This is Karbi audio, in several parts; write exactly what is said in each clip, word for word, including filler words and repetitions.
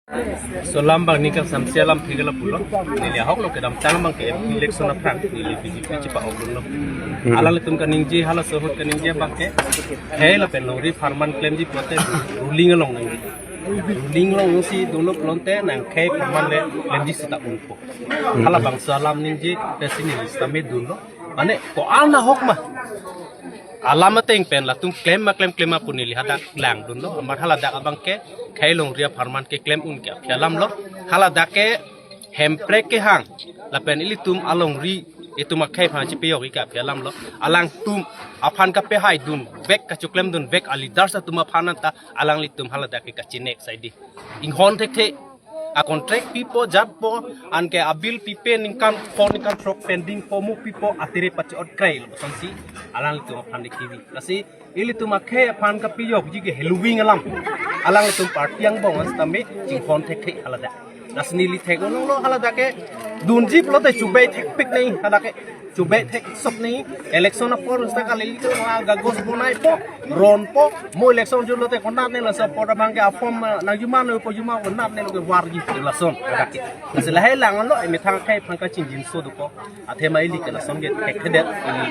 So alam abang ningkan samsi alam phegala pulo. Neli ahok lo kedamtang abangke M P election aphrang neli B J P chepa-ok dunlo. Alanglitum kaningje, halaso ahut kaningje abangke khei lapen longri apharman klemji pulote ruling along nangji. Ruling alongsi dunlo pulote nang khei apharman le klemji seta unpo. Halabangso alam ningje tesi neli sitame dunlo. Mane ko-an ahok ma alam ateng pen latum klem ma klemklem ma pu neli hadak langdunlo. Amat haladak abangke khei longri apharman keklem un ke aphi alamlo. Haladak ke Hemprek kehang lapen ilitum alongri itum akhei aphan chepejokji ke aphi alamlo. Alangtum aphan kapehaidunvek, kachoklemdunvek a-leaders atum aphan anta alanglitum haladak ke kachinek saidi. Inghon thekthe, a-contract pipo, jatpo, anke a-bill pipe, ningkan pho ningkan throk pending po, mo pipo, atiri pachi-ot krailo, sonsi alanglitum aphan de kivi. Lasi ilitum akhei aphan kapejokji ke heloving alam. Alanglitum party angbong an sitame chinghon thekthe haladak. Lasi neli thek-olo lo haladak ke dunji pulote chubei thekpik nangji haladak ke. Chubei theksok nangji, election apor sa kalili ke la kagos bonaipo, ronpo, mo election jurlote konatne laso apor abangke a-form, eh, nang juma nopo juma konatne lo ke warji lason haladak ke. Lasi lahai lang lo, emethang akhei aphan kachingjinso dopo. Athema ili ke lason ke thekthedet, ili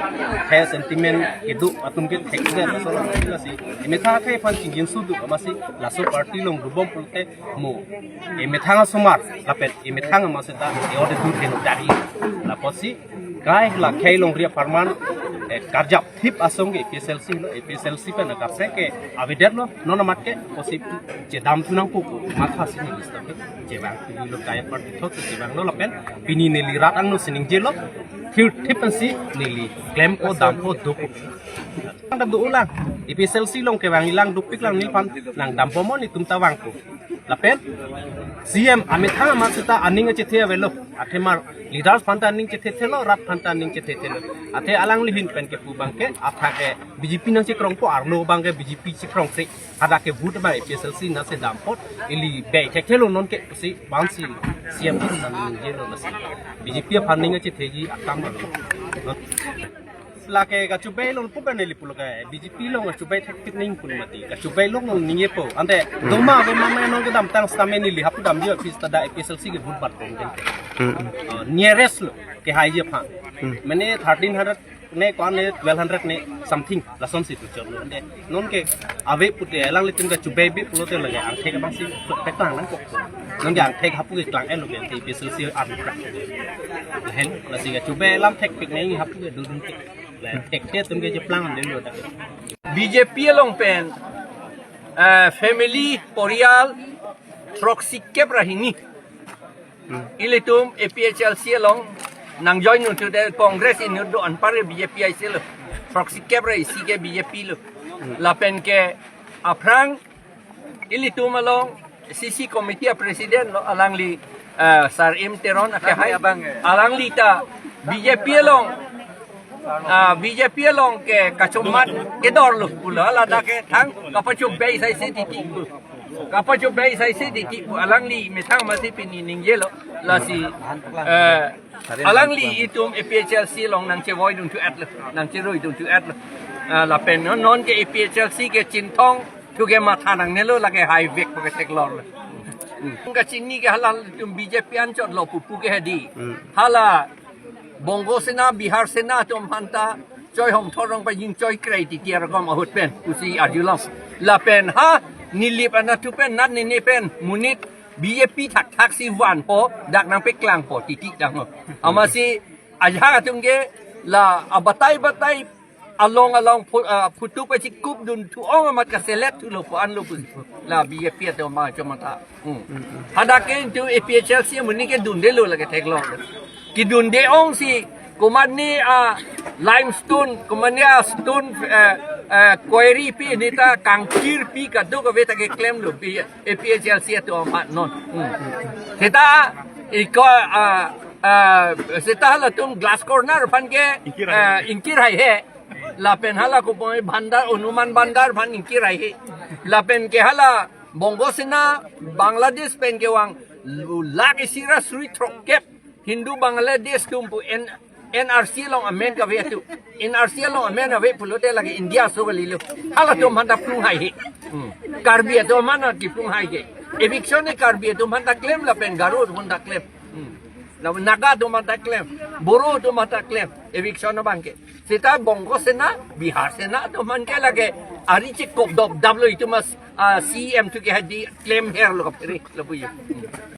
khei sentiment kedo atum ke thekthedet, lason lasi emethang akhei aphan chingjinso do, amatsi laso party along dobom pulote mo emethang asomar lapen emethang amat seta e-order dur heno dari. Lapotsi kai la khei longri apharman, eh, karjap thip asong ke A P H L C lo, A P H L C pen akarse ke avedetlo, non amat ke kosi chedam thu nangpo pu mathasi neli sitame chevang thu lo, kai apar thok chevanglo lapen pini neli rat angno si ningjelo, thir thip pensi neli klempo dampo dopo. Ang dam do ulang, A P H L C along kevangji lang dopik lang neliphan nang dampo mo, netum ta vangpo. Lapen C M amethang amat seta aning achethe avelo. Athema leaders aphan ta aning chethethelo, rat aphan ta aning chethethelo. Athe alangli ahin pen kepu abangke athak ke B J P nangchekrongpo, arlo abangke B J P chekrongse. Hadak ke vote abang A P H L C nase dampo, ili bei thekthelo nonke pusi bansi C M aphan ningjelo, lasi B J P aphan aning achetheji akam lo. Lake kachubei along pu pen neli pulo ke B J P along kachubei thekpik nangji pu mati. Kachubei along along ningjepo. Ante doma ave mama non kedamtang sitame neli hapu damji office ta dak A P H L C ke vote bat pon den. Hmm. Oh, nearest lo kehaiji aphan. Hmm. Mane thirteen hundred ne ko-an ne twelve hundred ne something lasonsi tu chot lo. Ante nonke ave pute alanglitum kachubei bi pulote lake angthek abangsi peklang nangkok. Nonke angthek hapu ke klang-etlo ke A P H L C army prak. Lahen lasi kachubei alam thekpik nangji hapu ke dudun ke. Thekte atum ke cheplang an delo dak. B J P along pen, eh, family, poriyal, throksi kep ra hini. Hmm. Ilitum A P H L C along nang join untu de Congress inut do anpar B J P aisi lo. Throksi kep ra isi ke B J P lo. Hmm. Lapen ke aphrang ilitum along C C committee a president lo alangli, eh, Sar Im Teron akehai. Abang, eh. Alangli ta B J P along, ah, B J P along ke kachomat kedor lo pulo, ladak ke thang kapachubei saisi titi pu. Kapachubei saisi titi pu alangli methang amatsi pini ningjelo, lasi, eh, alangli itum A P H L C along nangchevoidun thu-etlo, nangcheroidun thu-etlo. Ah, lapen non, nonke A P H L C ke Chinthong thu ke matha nangnelo, lake haivek pu ke theklonglo. Hmm. Kachini ke hala itum B J P anchot lo pupu ke hedi. Hmm. Hala Bongo Sena, Bihar Sena atum aphanta choi hong thorong pa jing choi krei titi arakom ahut pen pusi arjulong. Lapen ha Nilip anatthu pen nat nene pen monit B J P thakthaksi vanpo, dak nangpeklangpo titi tangho. Amatsi ajahak atum ke la abatai batai along along phu-, ah, phutu pachikupdun thu-ong amat kaselet thulo pu anlo pu la B J P atum ma chomatha. Hmm. Hadak ke itum A P H L C amonit ke dundelo lake theklong. Kedunde-ong si komatne a limestone, komatne a stone, eh, eh, quarry pi neta kangkir pi kadokave ta keklemlo pi A P H L C atum amat non. Hmm. Seta iko, ah, ah, seta halatum glass corner aphan ke, ingkir hai, ah, ingkir haihe. Lapen hala kopoi Bhandar, Hanuman Bhandar aphan ingkir haihe. Lapen ke hala Bongo Sena Bangladesh pen kevang lu lak isi ra suri throkkep Hindu Bangladesh atum pu N-, N R C along amen kave atum. N R C along amen ave pulote lake India aso kalilo. Halatum aphanta plung haihe. Hmm. Karbi atum aphanta kiplung haihe. Eviction ke Karbi atum aphan ta klem lapen Garo atum aphan ta klem. Hmm. Lapen Naga atum aphan ta klem, Boro atum aphan ta klem, eviction abang ke. Seta Bongo Sena, Bihar Sena atum aphan ke lake ari chekop dopdap lo, itum as, ah, C M tu ke hadi klem her lo kapri lo puyo. Hmm.